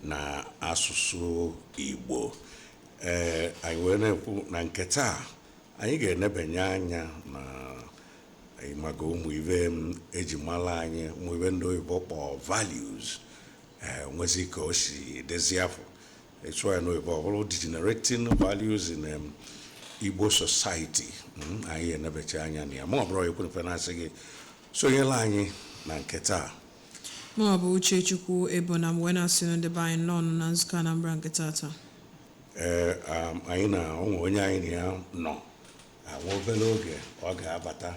Na asụsụ Igbo, ee, anyị wee na-ekwu na nke taa anyị ga-enebanye anya na ịmaga ụmụ ibe m eji mara anyị, ụmụ ibe ndị oyibo kpọọ values. Ee, nwezi ka o si dezi afọ ịchụọ ya n'oyibo, ọ bụrụ degenerating values in Igbo society. Anyị enebecha anya na ya. Ma ọ bụrụ ekwu na-asị gị sonyela anyị na nke taa. Mụ bụ Uchechukwu Ebo na m wee na-asị na ndị be anyị nọ na nzukọ Anambra nke tata. Ee, anyị na onwe onye anyị na ya nọ nwa obere oge ọ ga-abata,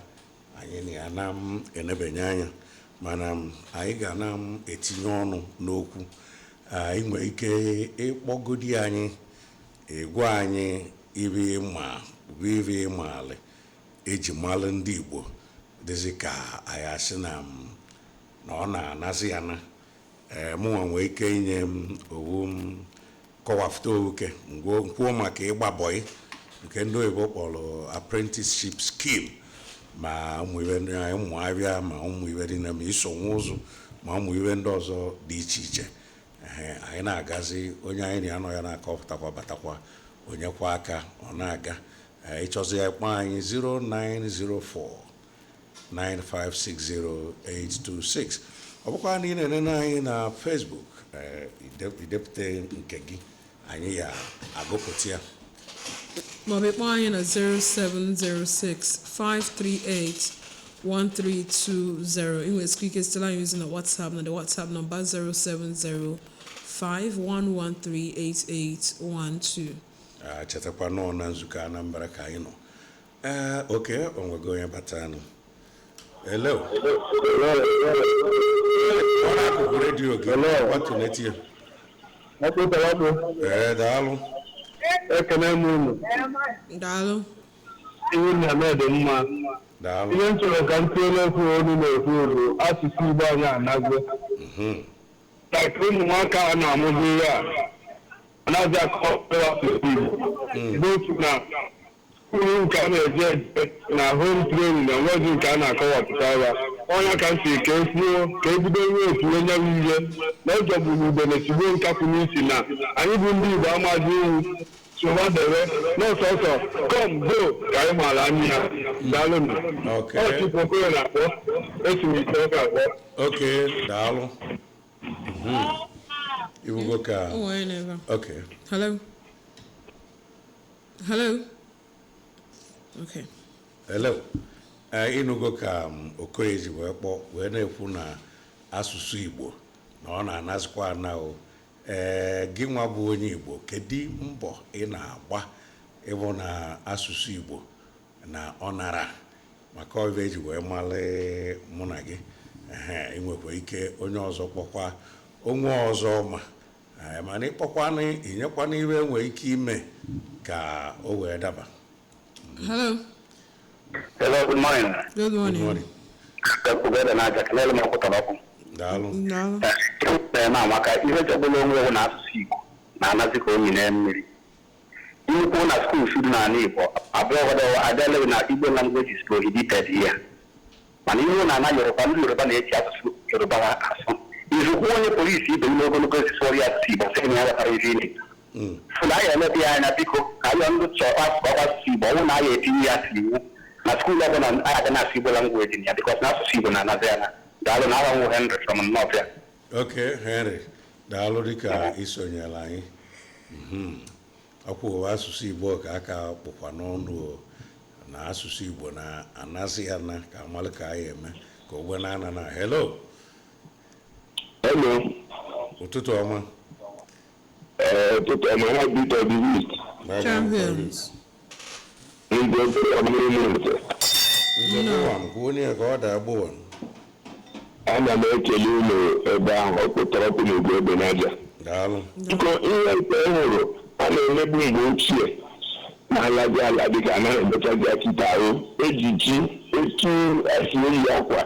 anyị na ya na m enebanye anya, mana anyị ga na m etinye ọnụ n'okwu. Anyị nwere ike ịkpọgodi anyị, ịgwa anyị ibe ịma bụ ibe ịmaalị eji malụ ndị Igbo dịzị ka anyị asị na m na ọ na-anazi ya na. Ee, mụnwa nwee ike inye m owu m kọwapụta oke kwuo maka ịgba bọyị nke ndị oyibo kpọrọ apprenticeship scheme, ma ụmụ ibe ndị anyị ụmụ abịa, ma ụmụ ibe dị na ma iso nwa ụzụ, ma ụmụ ibe ndị ọzọ dị iche iche. Ehe, anyị na-agazi, onye anyị na-anọ ya na-akọpụtakwa batakwa onyekwa aka ọ na-aga. Ee, ịchọzi ya, kpọọ anyị 0904 9560826. Ọ bụkwa na ị na-enene anyị na Facebook, ee, idepụta nke gị, anyị ya agụpụta ya. Maọbụ ịkpọ anyị na 0706 538 1320. Ị nwere ike sitela anyị ozi na WhatsApp na the WhatsApp number 070 51138812. Ah, chetakwa nọọ na nzukọ Anambra ka anyị nọ. Ee, oke onwego onye batanụ. Hello, ọ na-akụkụ redio gị gbatụneti ya. Ee, daalụ. Ekene m unu. Daalụ. Ihe na-eme dị mma. Daalụ. Ihe m chọrọ ka m tinye n'okwu olu na-ekwu bụ asụsụ Igbo anyị anago. Like ụmụnwaka a na-amụzi ihe a anaghị akọ asụsụ Igbo n'otu na uru nke a na-eje eje na home training na nwezi nke a na-akọwapụta ya. Ọnya ka m si ka ekwuo ka ebido ihe otu onye bụ ihe na ọ jọgburu ugbe na esigbo nkapụ n'isi na anyị bụ ndị Igbo amazi iwu sụwadere n'ọsọsọ come go ka anyị maara anya ya. Daalụnụ. Okay. Ọ Chief Okoye na-akpọ, esi m ite ụka akpọ. Oke, daalụ. Ibugo ka O nwere n'ebe a. Oke. Hello, hello, okay. Hello. Ee, ịnụgo ka Okoye ji wee kpọọ wee na-ekwu na asụsụ Igbo na ọ na-anazikwa ana o. Ee, gị nwa bụ onye Igbo, kedu mbọ ị na-agba ịbụ na asụsụ Igbo na ọ nara maka ọbịa eji wee malị mụ na gị? Ehe, ị nwekwa ike onye ọzọ kpọkwa onwe ọzọ ma. Ee, mana ịkpọkwanụ, inyekwana iwe nwee ike ime ka o wee daba. Hello. Hello, good morning. Good Good morning. morning. Ugede na-aja kelele m ọkụtara ọkụ. Daalụ. Daalụ. Na maka ihe jọgburu onwe ewu na asụsụ Igbo na-anazi ka onyi na mmiri. Nnukwu na school dị n'ala Igbo abụọ ọgọdọ adịala na Igbo language is prohibited here. Mana ihe na-ana Yoruba, ndị Yoruba na-eji asụsụ Yoruba ha asụ. Izukwu onye polisi ibe n'ogologo osisi ọrịa asụsụ Igbo sị na ya ghọtara ihe ị na-ekwu. So na anyị emebi ya anya, biko, ka ayọ ndị chọọ asụsụ asụsụ Igbo ọnwụ na anyị etinye ya asụ iwu na school ọbụla anyị aga na-asụ Igbo language na ya, because na asụsụ Igbo na-anazi ya na. Daalụ na aha nwụ Henry from Nnọfịa. Ok, Henry, daalụ dịka isonyere anyị. Ọkwa ụwa asụsụ Igbo ka aka kpụkwa n'ọnụ o, na asụsụ Igbo na-anasị ya na ka amalụ ka anyị eme ka ogbe na-ana na. Hello. Hello. Ụtụtụ ọma. Ee, ụtụtụ ọma, ha Peter the East. Champions. Ndị obere ọmụrụ nze. Nze gbụwa m kwuo onye ka ọ daa gbụwa. Ana m ekele unu ebe ahụ ọkpụtọrọkpụ na ugwu egbe n'aja. Daalụ. Biko, ihe nke m hụrụ a na-emebu mgbe ochie na-alazi ala dịka anaghị emechazi akịta ahụ ejiji etu esi eyi akwa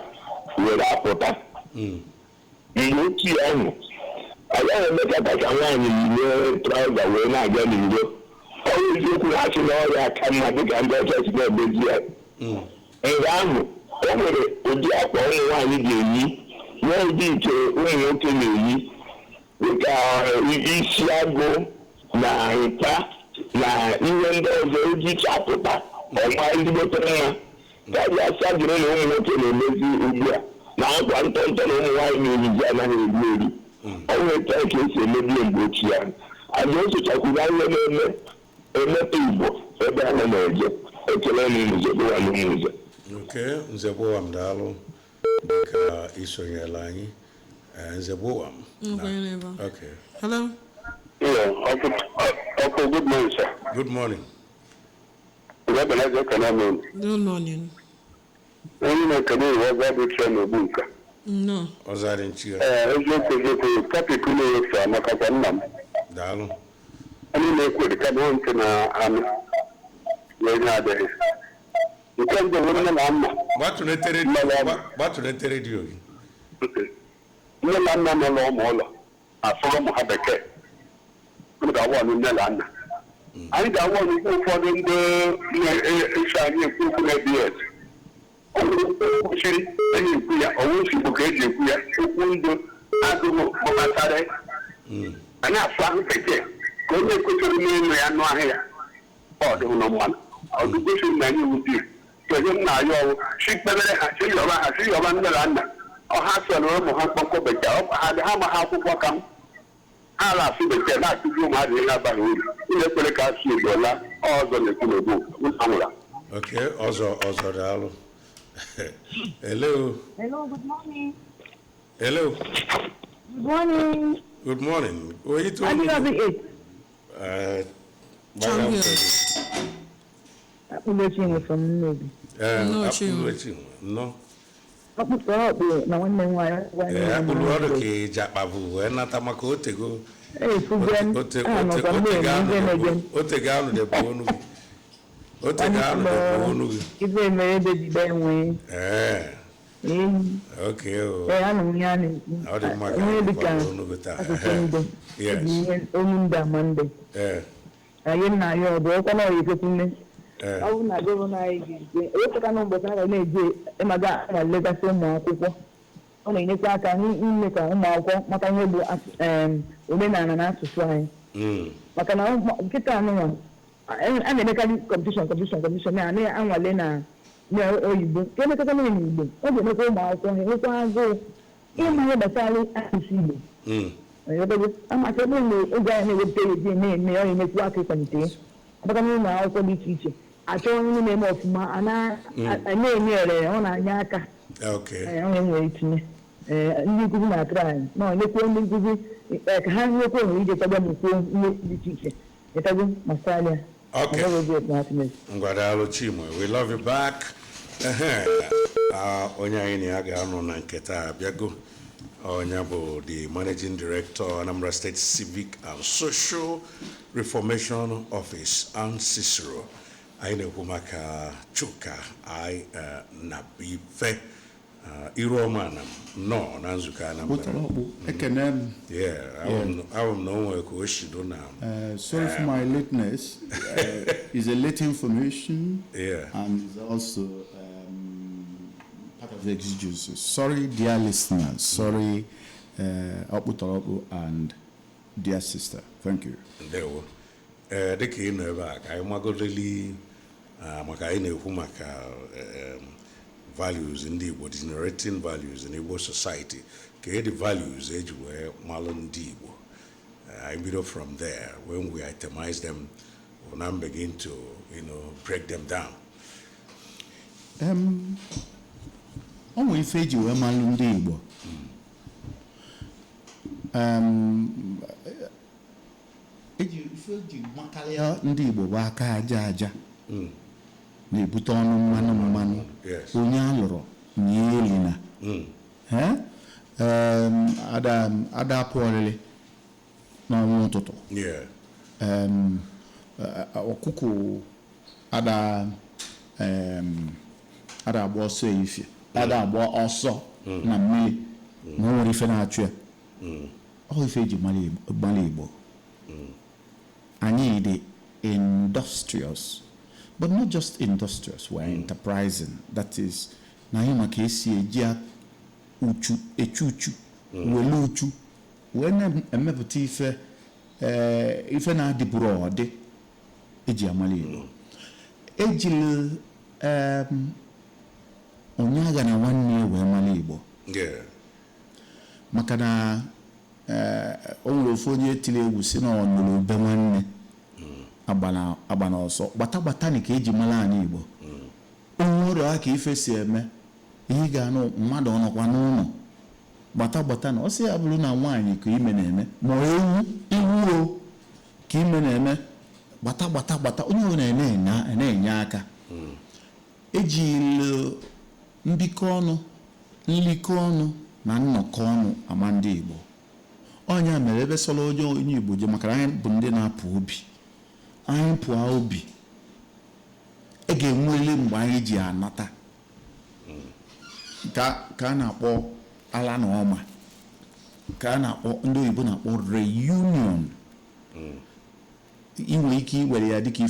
were apụta. Mgbe ochie ahụ agaghị emekata ka nwaanyị yie trouser wee na-aga n'iro. Ọ bụ eziokwu na asị na ọrịa aka mma dịka ndị ọcha si na-emezi ya. Mgbe ahụ o nwere ụdị akwa ụmụ nwaanyị ga-eyi, nwee ụdị nke ụmụ nwoke na-eyi. Dịka isi agụ na nta na ihe ndị ọzọ eji chapụta ọma ezigbote mma karịa sajiri na ụmụ nwoke na-emezi ugbu a na akwa ntọntọ na ụmụ nwaanyị na-eyizi anaghị eri eri. Ọ nwere ka esi emebi mgbe ochie ahụ aja o sochakwuru ihe na-eme emepe Igbo ebe ahụ na-eje. Ekele na Nze Gbowa na Ụmụnze. Okay, Nze Gbowam, daalụ dịka isonyela anyị. Nze Gbowam. Ngwa ya n'ebe a. Okay. Hello. Yeah, Uncle, good morning, sir. Good morning. Reverend Ekene. Good morning. Onye na-ekene iwu ọzọ bụ Chioma n'ogbu nka. No. Ọzara nchi ya. Ee, eziokwu, eziokwu, topic na-efu amakakwa nna m. Daalụ. Onye na-ekwu dịka bụ ntị na anụ na onye adịghị. Nke mbụ bụ nne na nna. Gbatụnete redio gị. Nne na nna nọ n'ụmụ ụlọ asụrụ ụmụ ha bekee. Unu ga-awụ ọnụ nne na nna. Anyị ga-awụ ọnụ ikwu ụfọdụ ndị na-eso anyị ekwu okwu na ABS. Ọ bụrụ kwụsịrị enyi ekwu ya, ọwụ Igbo ka eji ekwu ya, okwu ndụ agụụ gbasara anyị asụ ahụ bekee ka onye kwesịrị n'elu ya nụ ahụ ya ọ dịghị na mmanụ ọdụ gosiri na anyị wudi onye m na-ayọ ọwụ si kpebere ha, si yọba ha, si yọba nne na nna ọha sọrọ ụmụ ha mkpọmkpọ bekee ha dị ha ma ha akwụkwọ ka m ha na-asụ bekee na-akụzi ụmụazị ihe abaghị uru. Ụlọ ekwere ka asụ Igbo la ọzọ na-ekwu n'ogbu anwụra. Okay, ọzọ ọzọ, daalụ. Hello. Hello, good morning. Hello. Good morning. Good morning. Onye to Adịghị eight. Champion. Akpụlechi nwe from Nnobi. Nnọọ, Chinwe. Akpụlụechi nnọọ. Ọkpụkpọ ọkpụ na nwanne m nwaanyị nwanne Ee, m akpụlụ ọrụ nwaanyị. ka eji akpabụ wee nata maka otego. Ee, fugen. A nọkwa m na-eme ihe na-ege. Otego anụ debụ onu gị. Otego anụ debụ onu gị. Ife mere ebe jibe enwe. Ee, Ee, okay o. ee, anụ m ihe a na-ekwu. Ọ dị mma ka Ihe anyị dịka kwado onu gị taa. asụsụ ndị. Yes. Eji ihe olu ndị ama ndị. Anyị na-ayọ ọdụ ọkwa na ọya ekwekwu nne. Ọ bụrụ na gọvanọ anyị ga-eje ewepụta na ụbọchị a ga na-eje ịmaga na-elegasị ụmụ akwụkwọ, ọ na-enyekwa aka n'ime ka ụmụ akwụkwọ mata ihe bụ omenala na asụsụ anyị, maka na nkịta anụnwa a na-emekarị competition, competition, competition na na-anwale na oyibo ka emekọta na Igbo, ọ ga-emekwa ụmụ akwụkwọ ha enwekwa agụụ ịma ihe gbasara asụsụ Igbo. Ebe amasị ebe na oge anyị na-ewepụta ya eji na-eme ọ na-emekwu aka ịkwalite ya abaka n'ụlọ akwụkwọ dị iche iche, achọ onye na-eme ọfụma a na-enye ere, ọ na-anye aka. Ee, ọ nwere itinye ndị nkụzi na-atụrụ anyị ma ọ nyekwuo ndị nkụzi ka ha nyekwuo ohere ije chọba mụkwuo ihe dị iche iche etago masala ya. Ngwa, daalụ Chinwe, we love you back. Ehe, onye anyị na ya ga-anọ na nke taa abịago. Onye bụ the Managing Director, Anambra State Civic and Social Reformation Office, ANCISRO. Anyị na-ekwu maka Chuka I Nnabuife. Iruọma na nọ na nzukọ Anambra. Ọkpụtọrọkpụ, ekene m. Yeah, ahụ m na o nwere ka o shido na Sorry for my lateness. It's a late information and it's also part of the exigencies. Sorry, dear listeners. Sorry, Ọkpụtọrọkpụ and dear sister. Thank you. Ndewo. Ee, dịka ị nọ ebe a ka anyị magodeli maka anyị na-ekwu maka values ndị Igbo, generating values in Igbo society, ka the values eji wee malụ ndị Igbo. Anyị bido from there. When we itemize them, we'll now begin to break them down. Ọ nwere ife eji wee malụ ndị Igbo. Eji ife eji makarịa ndị Igbo bụ aka aja aja na-ebute ọnụ mmanụ mmanụ. Onye alụrụ nye elina. Eh? Ada apụ ọlịlị n'ọnwa ụtụtụ. Ọkụkọ ada agba ọsọ ehihie, ada agba ọsọ na mmiri na o nwere ife na-achụ ya. Ọ ife eji mara Igbo. Anyị dị industrious, but not just industrious, we're enterprising. That is, na anyị maka esi eji uchu echu uchu wele uchu. Wee na-emepụta ife, ife na-adịburu ọdị eji amala Igbo. Ejiri onye agha na nwanne ya wee mara Igbo. Maka na o nwere ofu onye tiri egwu si na ọ nụrụ ube nwanne agbana ọsọ gbata gbata ni ka eji mara anyị Igbo. Onwere ka ife si eme, ihe ị ga-anụ mmadụ ọ nọkwa n'ụlọ gbata gbata na ọ sị ya bụrụ na nwaanyị ka ime na-eme, ma ewu iwu o ka ime na-eme, gbata gbata gbata, onye ọbụla na-enye aka. Ejiri mbikọ ọnụ, nlikọ ọnụ na nnọkọ ọnụ ama ndị Igbo. Ọnya mere ebe sọrọ onye Igbo je, maka anyị bụ ndị na-apụ obi, anyị pụọ obi, e ga-enwele mgbe anyị ji anata ka a na-akpọ ala na ọma, ka a na-akpọ ndị oyibo na-akpọ reunion. Ị nwere ike iwere ya dịka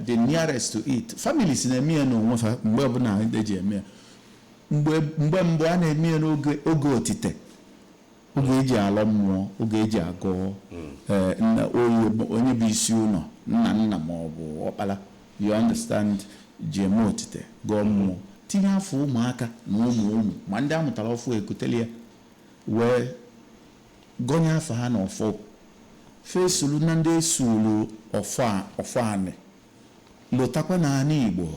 the nearest to it. Families na-eme ya n'onwe fa mgbe ọbụla eji eme ya. Mgbe mbụ a na-eme ya n'oge oge otite, oge eji alọ mmụọ, oge eji agụ onye bụ isi ụlọ, nna nna ma ọ bụ ọkpara, you understand, ji eme otite gụọ mmụọ, tinye afọ ụmụaka na ụmụ ụmụ ma ndị amụtara ọfụ ekuteli ya wee gọnye afọ ha na ọfọ fesulu na ndị esulu ọfọ anị. Lụtakwa na anị Igbo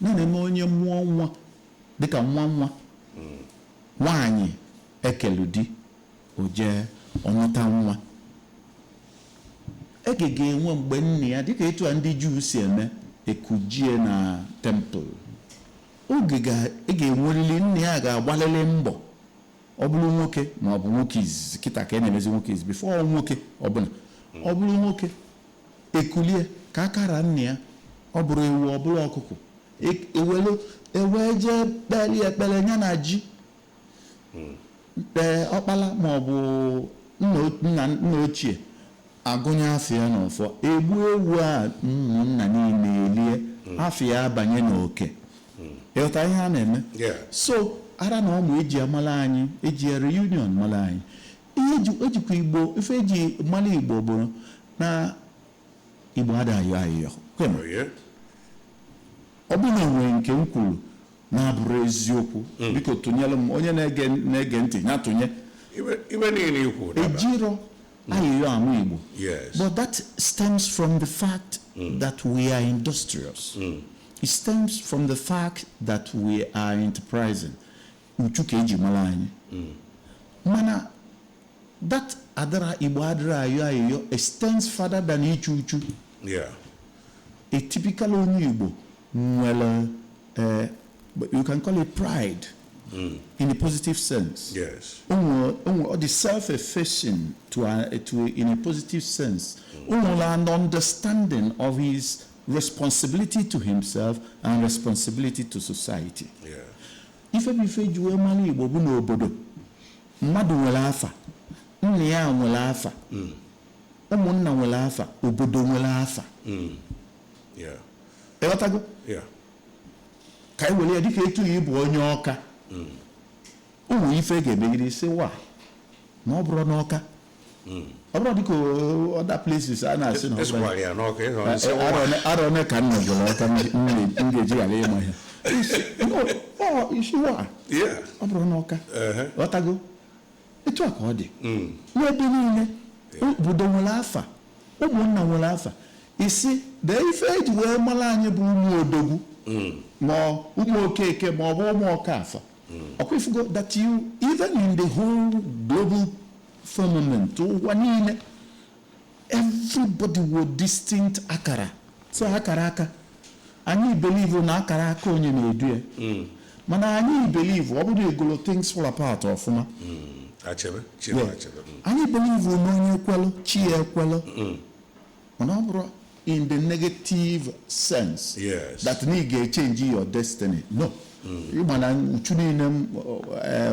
na-eme onye mmụọ nwa dịka nwa nwa nwaanyị ekelu di o jee ọnụta nwa, ege ga-enwe mgbe nne ya dịka etu a ndị Juu si eme ekujie na temple. Oge ga-enwerịrị nne ya ga-agbalịrị mbọ, ọ bụrụ nwoke ma ọ bụ nwoke izizi kịta ka e na-emezi nwoke izizi before nwoke ọbụla, ọ bụrụ nwoke ekulie ka akara nne ya, ọ bụrụ ewu ọ bụrụ ọkụkọ, ewelu ewee jee kpere ekpere ya na ji kpee ọkpala ma ọ bụ nna ochie agụnye afọ ya n'ọfọ, egbu ewu a ụmụnna niile elie, afọ ya abanye n'oke. Ịghọta ihe a na-eme? So ara na ụmụ eji amala anyị, eji reunion mala anyị. Ihe ejikwa Igbo, ife eji mala Igbo bụ na Igbo adịghị ayọ ayọ. Ọ bụrụ na nwere nke m kwuru na-abụrụ eziokwu, biko tụnyere m, onye na-ege ntị ya tụnye. Ejiro ayịyọ ama Igbo. But that stems from the fact that we are industrious. It stems from the fact that we are enterprising. Uchu ka eji mara anyị. Mana that adara Igbo adara ayọ ayịyọ extends further than ichu uchu. A typical onye Igbo nwere, you can call it pride in a positive sense. Yes. The self-effacing to in a positive sense. An understanding of his responsibility to himself and responsibility to society. Ife bụ ife ji wee mara Igbo bụ n'obodo mmadụ nwere afa, nna ya nwere afa, ụmụnna nwere afa, obodo nwere afa. Ịghọtago? Ka anyị were ya dịka etu ya ịbụ onye Ọka, ụmụ ife ga-emegide isi wa na ọ bụrụ n'Ọka, ọ bụrụ dịka other places a na-asị na arọ one ka nna gwara Ọka m ga-eji ghara ịma ya isi wa ọ bụrụ n'Ọka. Ghọtago? Etu a ka ọ dị n'ebe niile. Obodo nwere afa, ụmụnna nwere afa. Isi dee ife eji wee mara anyị bụ ụmụ odogwu ma ụmụ okeke ma ọ bụ ụmụ ọkafa. Ọkwa ifugo that you even in the whole global firmament ụwa niile, everybody will distinct akara. So akara aka anyị believe na akara aka onye na-edu ya, mana anyị believe ọ bụrụ egolo things fall apart ọfụma. Anyị believe na onye ekwelụ chi ya ekwelụ, mana ọ bụrụ in the negative sense. Yes. That na ị ga-echange your destiny. No. Ịma na uchu niile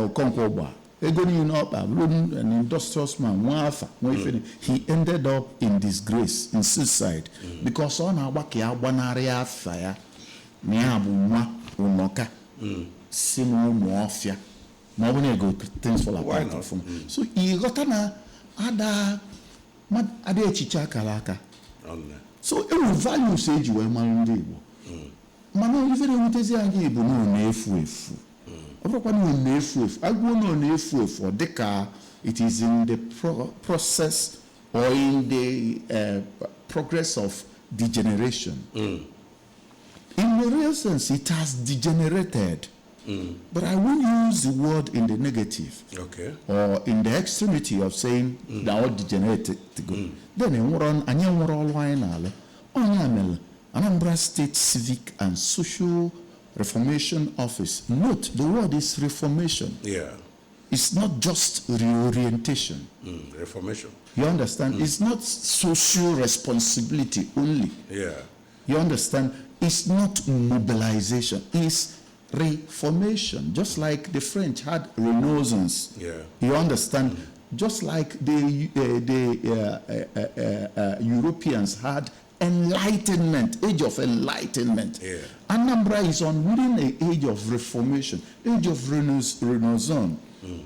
Okonkwo gba ego niile ọkpa bụrụ an industrious man, nwa afa nwa ife, he ended up in disgrace, in suicide, because ọ na-agba ka ya gbanarị afa ya na ya bụ nwa ụnọka si n'ụmụ ọfịa, ma ọ bụ na ego things fall apart ọfụma. So ịghọta na Ada ada echiche akara aka. Ọnne. So enwere values eji wee mara ndị Igbo, mana ife na-ewutezi anyị bụ na ọ na-efu efu. Ọ bụrụkwa na ọ na-efu efu, agụọ na ọ na-efu efu, ọ dịka it is in the process or in the progress of degeneration. In the real sense, it has degenerated, but I won't use the word in the negative or in the extremity of saying na ọ degenerated go. Then enwere anyị, nwere ọrụ anyị na-alụ. Onye mere Anambra State Civic and Social Reformation Office. Note, the word is reformation. It's not just reorientation. Reformation. You understand? It's not social responsibility only. You understand? It's not mobilization. It's reformation. Just like the French had Renaissance. You understand? Just like the Europeans had Enlightenment, age of Enlightenment. Anambra is on within the age of Reformation, age of Renaissance.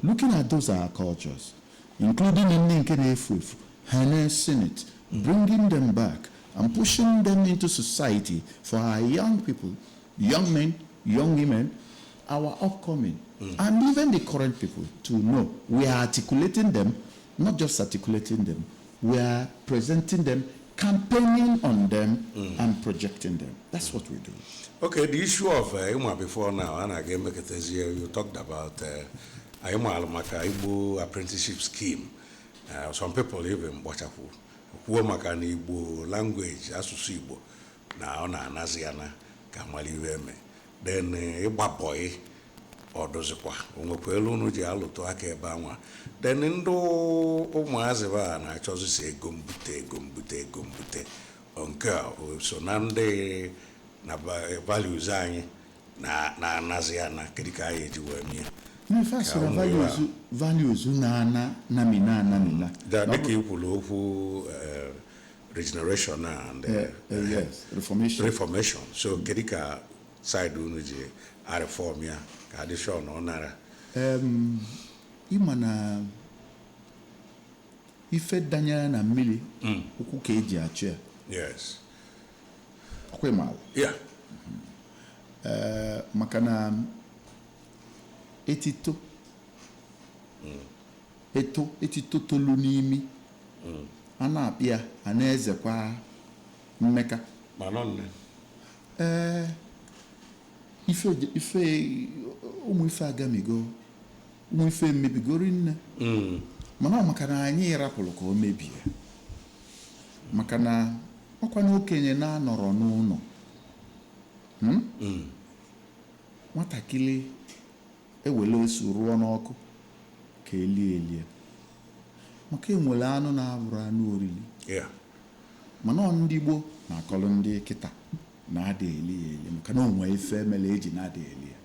Looking at those our cultures, including ndị nke na-efu efu, harnessing it, bringing them back, and pushing them into society for our young people, young men, young women, our upcoming, and even the current people to know we are articulating them, not just articulating them, we are presenting them, campaigning on them, and projecting them. That's what we do. Okay, the issue of ịma before now, a na-aga emekọtazie, you talked about anyị maara maka Igbo apprenticeship scheme. Some people even gbachakwu kwuo maka na Igbo language, asụsụ Igbo, na ọ na-anazi ya na ka mara iwe eme. Then ịgba bọyị, ọ dozikwa o nwekwa elu unu ji alụtụ aka ebe anwa. Then ndị ụmụazị ba na-achọzisi ego mbute, ego mbute, ego mbute. Ọ nke a o so na ndị na values anyị na na-anazi ya na kedu ka anyị eji wee mie? N'ife a sịrị Ka ụmụ values, values na-ana namina anamina. Dịka i kwuru okwu regeneration and Yes, reformation. Reformation. So kedu ka side unu ji a reform ya ka adị sure na ọ nara? Ịma na ife danyere na mmiri, ụkwụ ka eji achụ ya. Ọkwa ịmaala? Yeah. Ee, maka na etito eto etito tolu n'imi, a na-akpị ya, a na-ezekwa mmeka. Mana nne. Ee, ife ife ụmụ ife agamigo, ụmụ ife emebigori nne, mana ọ maka na anyị rapụrụ ka o mebie, maka na ọkwa na okenye na-anọrọ n'ụlọ, Nwatakịrị ewele osu rụọ n'ọkụ ka elie elie, maka enwere anụ na-abụrụ anụ oriri. Mana ọ ndị gboo na-akọrọ ndị kịta na-ada eli ya eli, maka na o nwee ife mere eji na-ada eli ya.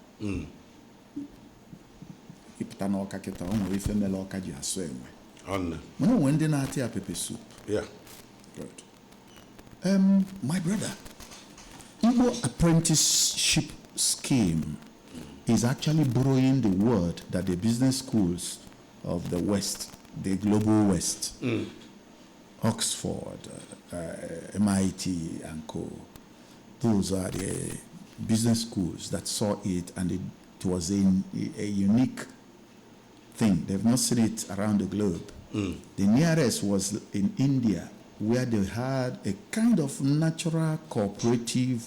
Ịpụta n'ọka kịta, o nwere ife mere ọka ji asụ enwe. Ọnne. Mana o nwere ndị na-ata ya pepper soup. Good. My brother, Igbo apprenticeship scheme is actually borrowing the word that the business schools of the West, the global West, Oxford, MIT, and co. Those are the business schools that saw it, and it was a unique thing. They've not seen it around the globe. The nearest was in India, where they had a kind of natural cooperative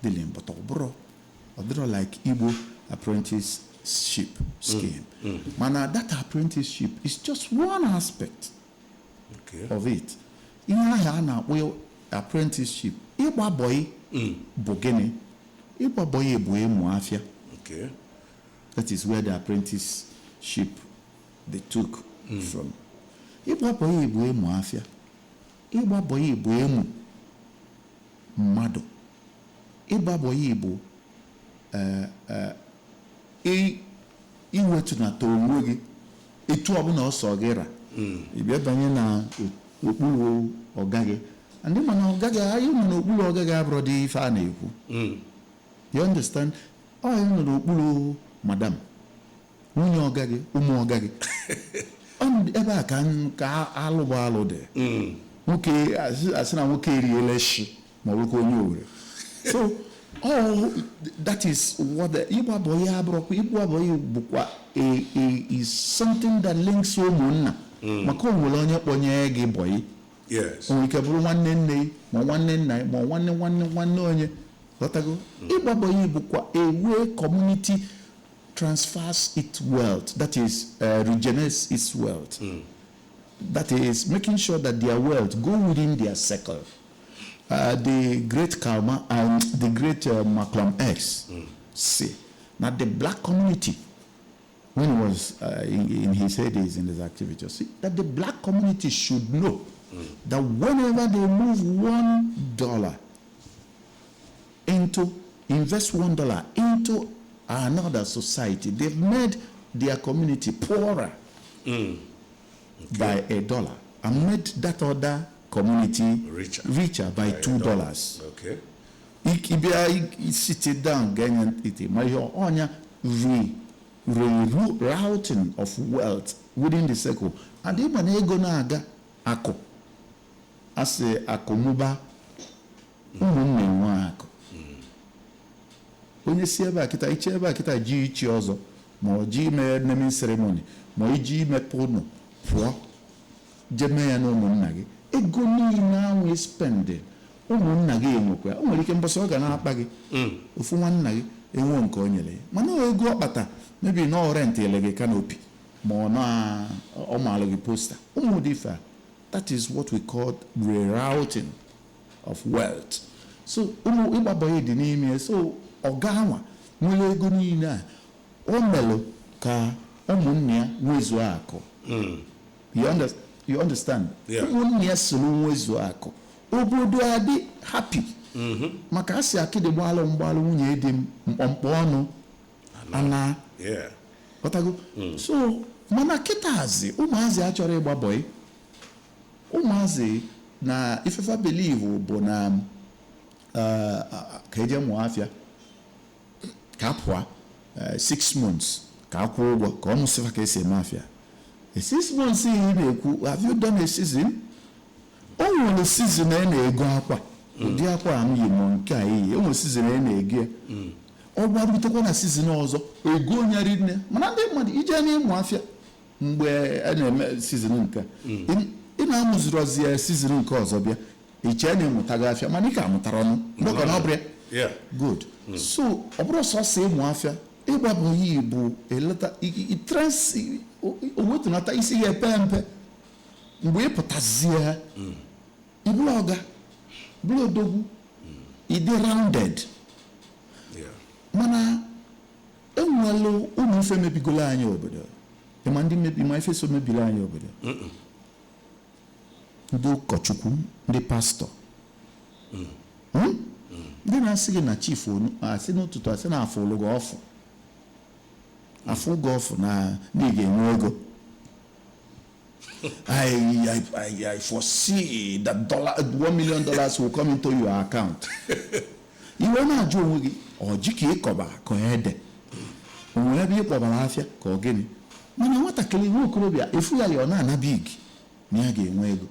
dealing, but obro like Igbo apprenticeship scheme. Mana that apprenticeship is just one aspect of it. Ihe ahụ a na-akpọ apprenticeship, ịgba bọyị bụ gịnị? Ịgba bọyị bụ ịmụ afịa. That is where the apprenticeship they took from. Ịgba bọyị bụ ịmụ afịa. Ịgba bọyị bụ ịmụ mmadụ. Ịgba bọyị bụ iwetunata onwe gị etu ọbụla ọsọ gị ra, ị bịa banye na okpuru ọga gị. Ndị mana ọga gị, anyị nọ n'okpuru ọga gị abụrụ dị ife a na-ekwu. You understand? Ọ anyị nọ n'okpuru madam, nwunye ọga gị, ụmụ ọga gị. Ebe a ka ka alụ bụ alụ dị. Nwoke asị na nwoke eriela shi ma ọ bụrụkwa onye Owerri. So all that is what the ịgba bọyị abụrụkwa. Ịgba bọyị bụkwa a is something that links ụmụnna, maka o nwere onye kpọnye gị bọyị. O nwere ike bụrụ nwanne nne ma nwanne nna ma nwanne nwanne nwanne onye ghọtago. Ịgba bọyị bụkwa a way community transfers its wealth, that is, regenerates its wealth, that is making sure that their wealth go within their circle. The great Kalma and the great Malcolm X say that the black community, when he was in his heydays in his activity, see that the black community should know that whenever they move $1 into, invest $1 into another society, they've made their community poorer by $1 and made that other community richer by $2. Ịbịa sit down genye ntị ma ihe ọnya re routing of wealth within the circle. And ịma na ego na-aga akụ, asị akụmụba ụmụnne nwe akụ. Onye si ebe a kịta iche ebe a kịta ji ichi ọzọ, ma ọ ji ime naming ceremony, ma iji imepe ụlọ, pụọ jee mee ya na ụmụnna gị. Ego niile ahụ spending, ụmụnna gị enwekwa. O nwere ike mbọsị ọ ga na-akpa gị, ofu nwanna gị enwe nke o nyere ya, mana ọ ego ọ kpata mebi na ọ rent ele gị canopy, ma ọ na ọ maalụ gị poster, ụmụ ụdị ife a. That is what we call rerouting of wealth. So ụmụ ịgbabọya dị n'ime ya. So ọga anwa nwere ego niile a, o melụ ka ụmụnne ya nwezuo akụ. You understand? Yeah. Ụmụnne ya soro nwezuo akụ, obodo adị happy, maka a sị akịdị gbalụ mgbalụ nwunye dị mkpọmkpọ ọnụ ana. Ghọtago? So mana kịtazi ụmụazị achọrọ ịgba bọyị. Ụmụazị na ifefa believe bụ na ka eje mụọ afịa, ka a pụọ 6 months, ka a kwụọ ụgwọ, ka ọ mụsịfa ka esi eme afịa. A 6 months ị na-ekwu, have you done a season? O nwere season a na-ego akwa, ụdị akwa a m yi ma nke a iyi. O nwere season a na-ego ya. Ọ gbarutekwa na season ọzọ, ego onye rinne. Mana ndị mmadụ ije n'ịmụ afịa mgbe a na-eme season nke a, ị na-amụziri ya, season nke ọzọ bịa, iche na ịmụtago afịa, mana ị ka amụtara ọnụ mgbe ọ ka na ọ bụrụ ya. Good. So ọ bụrụ sọsọ ịmụ afịa, ịgbabụ ya bụ eleta o wetunata isi ya epe mpe. Mgbe ị pụtazie, ịbụrụ ọga, bụrụ odogwu, ịdị rounded. Mana enwelu ụmụ ife mebigolo anyị obodo. Ịma ndị mebi, ma ife so mebiri anyị obodo? Ndị ụkọchukwu, ndị pastọ. Ndị na-asị gị na chief onu asị n'ụtụtụ, asị na afụ ụlụ gị ọfụ, afụ gị ọfụ na ị ga-enwe ego. I foresee that dollar $1 million will come into your account. Iwe na-ajụ onwe gị, ọ ji ka ịkọba ka ede, o nwere ebe ị kpọbara afịa ka ọ gịnị? Mana nwatakịrị nwa okorobịa efu ya, ya ọ na-ana big na ya ga-enwe ego.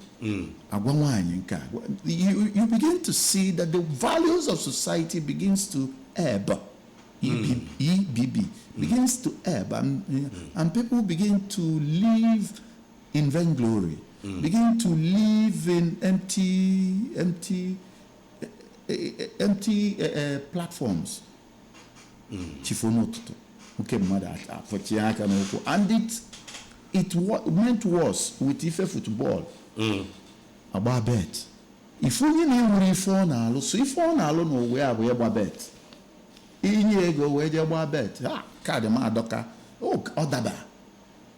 Agwa nwaanyị nke a, you begin to see that the values of society begins to ebb, EBB begins to ebb, and people begin to live in vainglory, begin to live in empty empty empty platforms. Chifo n'ụtụtụ, nke mmadụ afọchie aka n'ụkwụ. And it meant worse with ife football, agba bet. Ife onye na-enwere ife ọ na-alụ, so ife ọ na-alụ n'ụwa ya bụ ịgba bet, inye ego wee jee gbaa bet. Ha kaadị m adọka, ọ daba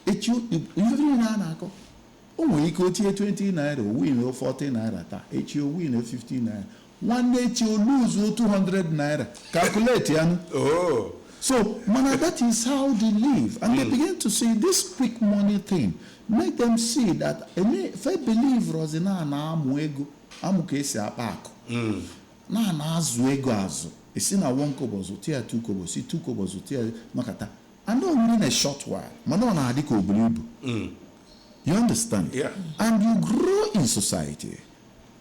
echi. Ife niile a na-akọ, o nwere ike o tinye 20 naira, o win 40 naira taa, echi o win 15 naira, nwanne echi o lose 200 naira. Calculate ya nụ. Oh. So, mana that is how they live. And they begin to see this quick money thing. Make them see that if I believe Rosina na amụ ego, amụ ka esi akpa akụ. Na na azụ ego azụ. Esi na 1 kobo zụta ya 2 kobo, si 2 kobo zụta ya nọkata. And ọ nwere in a short while. Mana ọ na-adị ka oburu ibu. You understand? Yeah. And you grow in society.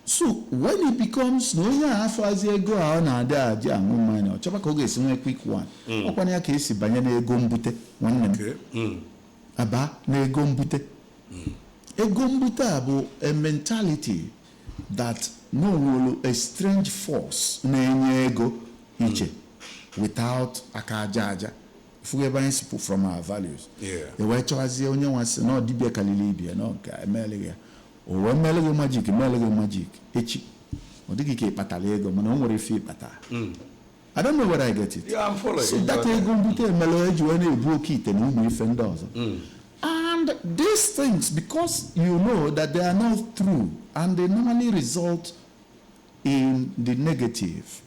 So when it becomes na onye a afọzi ego a ọ na-adị aji aṅụ mmanya, ọ chọba ka ọ ga-esi nwee quick one. Ọkwana ya ka esi banye n'ego mbute, nwanne m. Okay. Aba n'ego mbute. Ego mbute a bụ a mentality that no nwere a strange force na-enye ego iche without aka aja aja. Fugu ebe anyị si from our values. Yeah. E wee chọwazie onye nwa sị na ọ dibịa kalili ibia na nke a emeela ya. O wee meele gị magic, meele gị magic echi ọ dịghị ka ịkpatara ego, mana o nwere ife ịkpata. I don't know whether I get it. Yeah, I'm following. So that ego mbute emere eji wee na-ebu oke ite na ụmụ ife ndị ọzọ. And these things, because you know that they are not true and they normally result in the negative,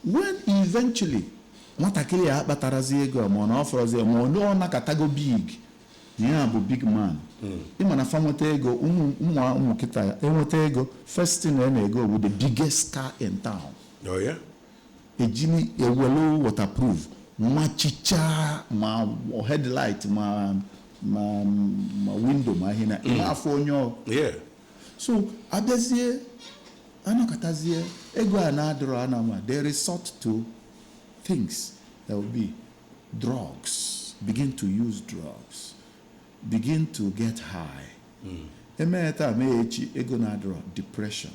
when eventually nwatakịrị a kpatarazi ego, ma ọ na ọ fọrọzi, ma ọ na ọ nakọtago big, ya bụ big man. Ịma na fa nweta ego, ụmụ ụmụ kịta enweta ego, first thing a na-ego bụ the biggest car in town. Oh, yeah? Ejili ewelu waterproof machicha ma headlight ma window ma ihe na ịma afọ onye ọ. Yeah. So abịazie anakọtazie ego a na-adịrọ anama, they resort to things that will be drugs, begin to use drugs, begin to get high. Emee taa mee echi, ego na-adịrọ, depression,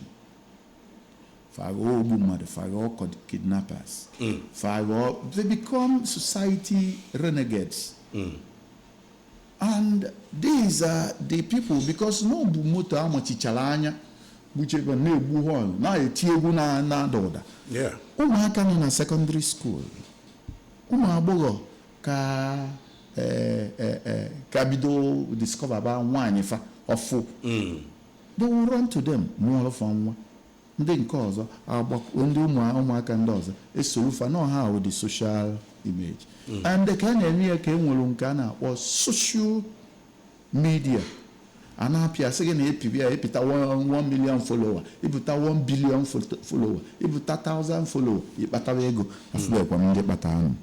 faghọọ ogbu mmadụ, faghọọ kidnappers, faghọọ, they become society renegades. And these are the people, because na ọ bụ moto amachichara anya gbuchebe na-egbu họn na-eti egwu na-ada ụda. Yeah. Ụmụaka nọ na secondary school, ụmụ agbọghọ ka ka bido discover ba nwaanyị fa ọfụ, they will run to them mụọrọ fa nwa. Ndị nke ọzọ ndị ụmụaka ndị ọzọ esoro fa na ọha with the social image. And ka a na-eme ya ka e nwere nke a na-akpọ social media. A na-apịa sị gị na epibi ya epita 1 million follower, ịpụta 1 billion follower, ịpụta 1000 follower, ịkpatara ego. Afụbekwa m ndị kpata anụ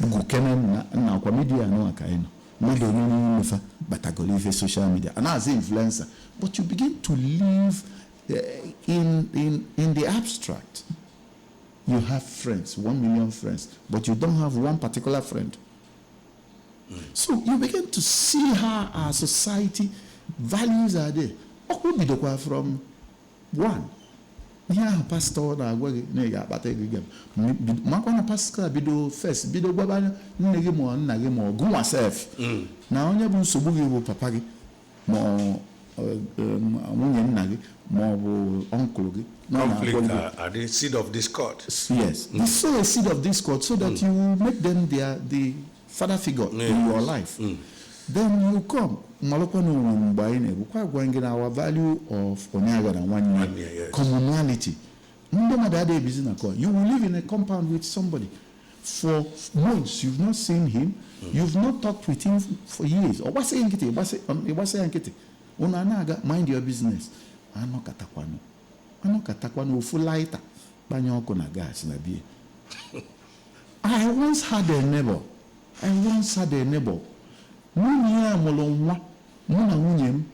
gukene na akwa media nụ aka anyị nọ mmadụ onye n'ime fa kpatagoro ife social media a na-aza influencer. But you begin to live in the abstract. You have friends, 1 million friends, but you don't have one particular friend. So you begin to see how our society values are there. Ọkụ bidokwa from one. Ihe ahụ pastọ na-agwa gị na ị ga-akpata ego gị, makwa na pastọ bido first bido gwaba nne gị ma nna gị ma ọ gụnwa sef na onye bụ nsogbu gị bụ papa gị ma nwunye nna gị ma ọ bụ ọnkụl gị. Conflict are the seed of discord. Yes, they sow a seed of discord so that you will make them the father figure in your life. Then you come. Malụkwa na onwe mgbe anyị na-egbukwa gwa gị na our value of onye agha na nwanne, communality. Ndị mmadụ adịghị ebizi na kọ. You will live in a compound with somebody for months. You've not seen him. You've not talked with him for years. Ọ gbasịghị nkịtị, ịgbasị ya nkịtị. Unu na-aga mind your business. Anọkatakwanụ ofu lighter gbanye ọkụ na gas na bie. I once had a neighbor. Nwunye ya mụrụ nwa, mụ na nwunye m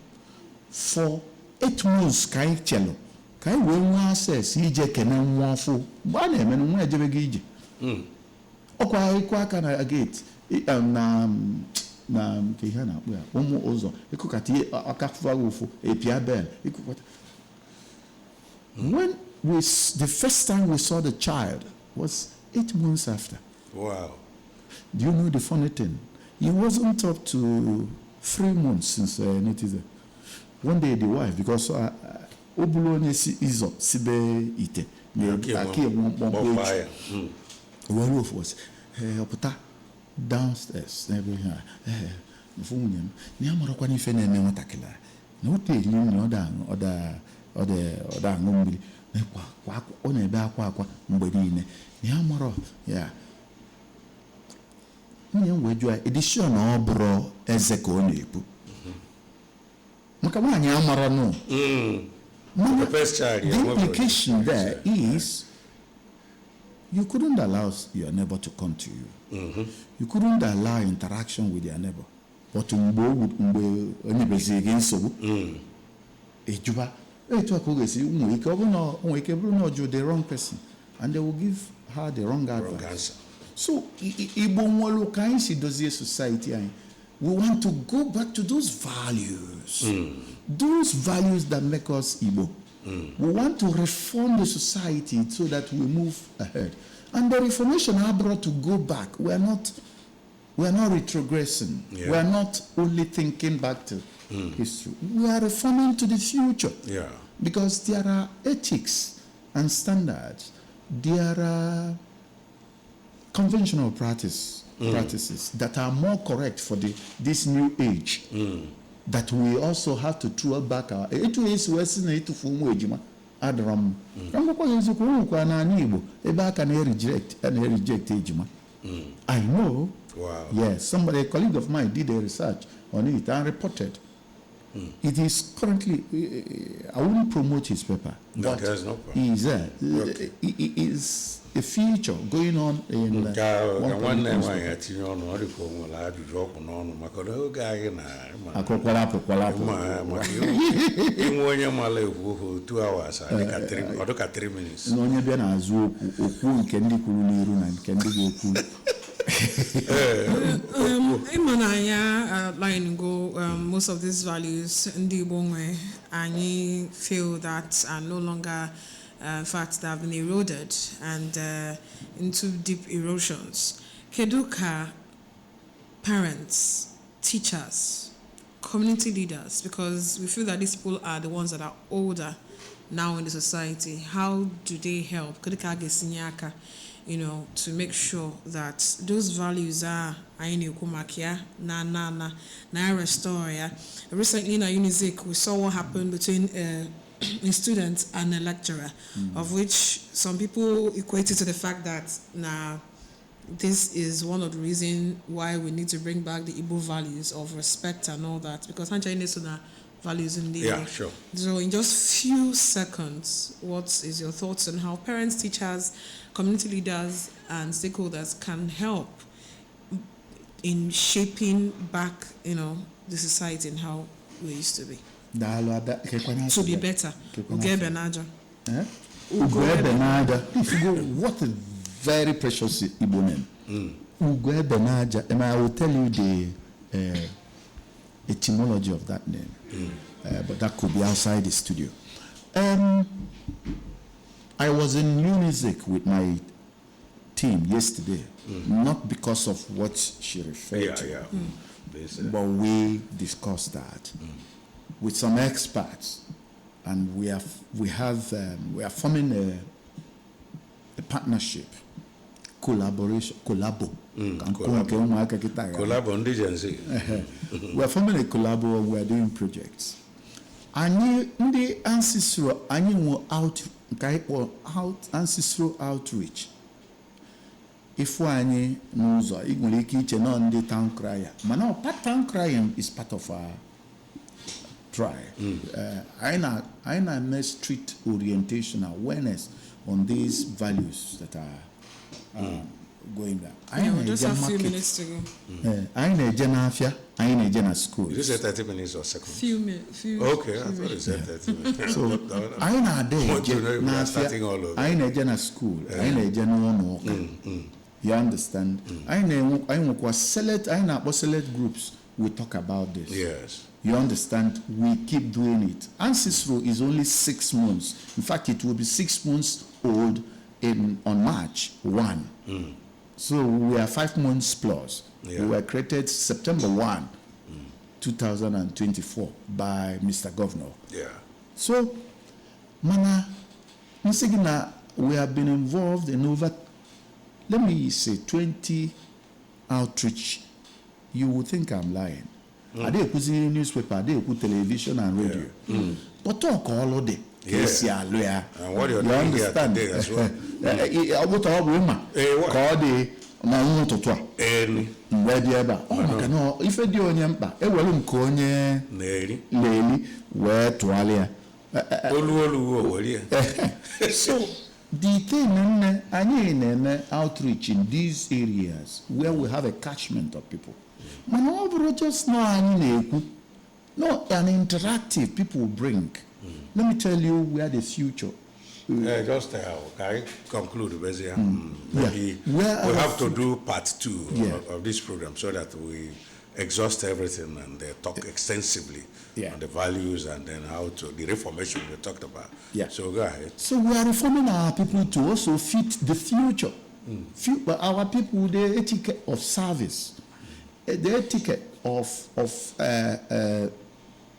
for 8 months ka anyị chelụ ka anyị wee nwee access ije kene nwa ọfụ. Mgbe a na-eme na nwa ejebego ije, ọkwa ịkụ aka na gate na nke ihe a na-akpọ ya ụmụ ụzọ ịkụkata aka fụwa ụfụ epia bell ịkụkata. When the first time we saw the child was 8 months after. Wow. Do you know the funny thing? He wasn't up to 3 months since notice. One day the wife, because obulu onye si izo sibe ite was ọpụta downstairs n'ebe ihe a nwunye m na ya marakwa n'ife na-eme nwatakịrị a na o teli nri ọ da aṅụ mmiri ọ na-ebe akwa akwa mgbe niile na ya mara ya. Nwunye m wee jụọ ya edishọn na ọ bụrụ eze ka ọ na-ebu maka nwaanyị amara nụ. The implication there is you couldn't allow your neighbor to come to you. You couldn't allow interaction with your neighbor. But mgbe mgbe onye gị nsogbu, ejuba etu a ka ọ ga-esi nwere ike ọ bụrụ na o nwere ike bụrụ na ọ jụ the wrong person, and they will give her the wrong Wrong advice. answer. So Igbo nwere ka anyị si dozie society anyị. We want to go back to those values, those values that make us Igbo. We want to reform the society so that we move ahead, and the reformation abroad to go back, we are not retrogressing. We are not only thinking back to history. We are reforming to the future because there are ethics and standards. There are conventional practices that are more correct for this new age that we also have to throw back our etu esi wee sị na ịtụfu ụmụ ejima adọrọ m ka m gwakwa gị eziokwu, o nwekwa n'ala Igbo ebe aka na-ereject a na-ereject ejima. I know. Yes, somebody, a colleague of mine, did a research on it and reported. It is currently, I wouldn't promote his paper, No, but there's no problem. is there. It is a feature going on in Ka one ka nwanne public nwaanyị atinye ọnụ, ọ dịka o nwere ajụjụ ọkpụ n'ọnụ maka na oge anyị na Akụkwala apụkwala apụ. Ma maka inwe onye mara ekwu okwu 2 hours ọ dịka 3 minutes. Na onye bịa n'azụ okwu okwu nke ndị kwuru n'iru na nke ndị ga-ekwu. Ịma na anyị line go most of these values ndị Igbo nwe, anyị feel that are no longer, in fact, they have been eroded and into deep erosions. Kedu ka parents, teachers, community leaders, because we feel that these people are the ones that are older now in the society, how do they help? Kedu ka a ga-esi nye aka, to make sure that those values are anyị na-ekwu maka ya na ya restore ya? Recently na Unizik, we saw what happened between a student and a lecturer, of which some people equate it to the fact that na this is one of the reasons why we need to bring back the Igbo values of respect and all that, because ha ncha na values in the So in just few seconds, what is your thoughts on how parents, teachers, community leaders, and stakeholders can help in shaping back the society and how we used to be? Daalụ, ada. Kekwana To be afọ. better. Kekwana Ugo afọ. ebe n'aja. Eh? Ugo ebe n'aja. If you go, what a very precious Igbo name. Ugo ebe n'aja. And I will tell you the etymology of that name. But that could be outside the studio. I was in Unizik with my team yesterday, not because of what she referred to, This, but we discussed that with some experts, and we are forming a partnership, collaboration, collabo. Ka nkụ Collabo. nke ụmụaka kịta ga- Collabo ndị Gen Z. We are forming a collabo. We are doing projects. Anyị ndị ancestral, anyị nwe out nke anyị kpọrọ out ancestral outreach. Ịfụ anyị n'ụzọ, ị nwere ike iche nọ ndị town crier, mana ọ part town crier is part of our try. Anyị na-eme street orientation, awareness on these values that are going down. Anyị Yeah, we just na-eje have few market. minutes to go. Anyị na-eje n'afịa, anyị na-eje na school. Did you say 30 minutes or seconds? Few minutes. Few. Okay, I thought you said 30 minutes. So anyị na-ada Want eje to know if we are n'afịa, starting all over. anyị na-eje na school, anyị na-eje n'ụlọ ụka. You understand? Anyị na-enwe, anyị nwekwa select, anyị na-akpọ select groups. We talk about this. You understand? We keep doing it. Ancestral is only 6 months. In fact, it will be 6 months old in on March 1. So we are 5 months plus. We were created September 1, 2024 by Mr. Governor. So, mana, nsị gị na we have been involved in over, let me say, 20 outreach. You would think I'm lying. Ada ekwuzi newspaper, ada ekwu television and radio. But ọ ka ọlụ dị ka esi alụ ya. And what you're You doing here understand? today as well. Ọ bụ ta ọ bụ ịma What? ka ọ dị n'ọnwa ụtụtụ a Eni mgbe dị ebe a. Ọ maka na ife dị onye mkpa ewelu nke onye na-eri. na-eli wee tụgharịa ya. Olu olu o were ya. So the thing, nne, anyị na-eme outreach in these areas where we have a catchment of people. Mana ọ bụrụ just na anyị na-ekwu, no, an interactive people bring. Let me tell you where the future Just can I conclude, Bezia? Maybe Where we our have to do part two of this program so that we exhaust everything and talk extensively on the values and then how to the reformation we talked about. Yeah. So go ahead. So we are reforming our people to also fit the future. But our people, the etiquette of service, the etiquette of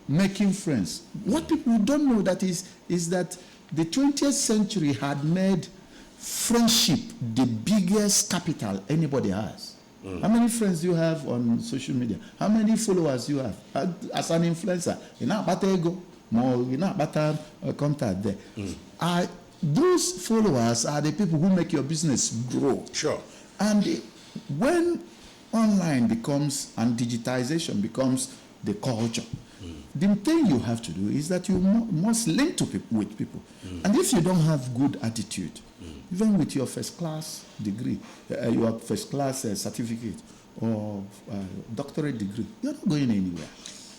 making friends. What people don't know that is that the 20th century had made friendship the biggest capital anybody has. How many friends do you have on social media? How many followers do you have? As an influencer, you know about ego, more you know about contact there. Those followers are the people who make your business grow. Sure. And when online becomes and digitization becomes the culture, the thing you have to do is that you must link to with people. And if you don't have good attitude, even with your first class degree, your first class certificate or doctorate degree, you're not going anywhere.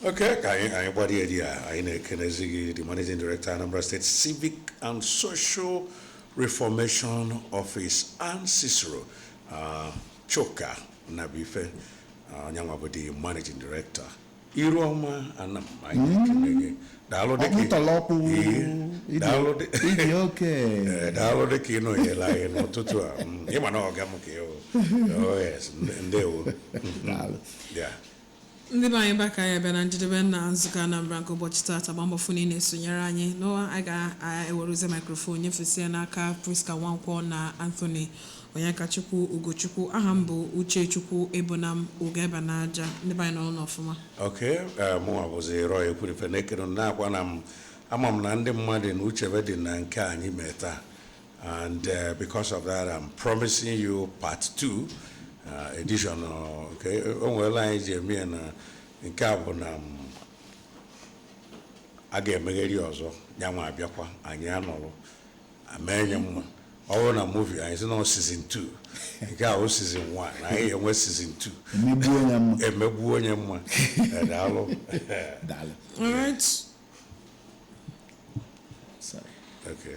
Okay, I the Managing Director, Anambra State Civic and Social Reformation Office, and Cicero Chuka Nnabuife, onyanwa bụ the Managing Director. Iruọma Anam, anyị na-ekele gị. Daalụ daalụ dịka ị nọnyere anyị n'ụtụtụ a. Ịma na ọga m ka ị hụ. Oh yes, ndewo. Yeah. Ndị be anyị, baka ya bịa na njedebe na nzukọ Anambra nke ụbọchị taata. Gba mbọ fụ na ị na-esonyere anyị n'ụwa. A ga-ewerezi microphone nyefesie n'aka Priska Nwankwọ na Anthony Onyekachukwu Ugochukwu. Aha m bụ Uchechukwu Ebonam Ugeba n'aja. Ndị be anyị, nọrọ n'ọfụma. Okay, mụnwa bụzi Roy Ekwurife na-ekere na-akwa na m ama m na ndị mmadụ na uchebe dị na nke anyị mee taa, and because of that, I'm promising you part 2 edition. Okay, o nwere anyị ji eme ya na nke a bụ na a ga-emegheri ọzọ ya nwa abịakwa anyị anọrụ ameenye mma. Ọ bụrụ na movie anyị sị na season 2, nke a bụ season 1, na anyị enwe season 2. Emegbuo ya mma. Emegbuo onye mma. Daalụ. Daalụ. All right. Sorry. Okay.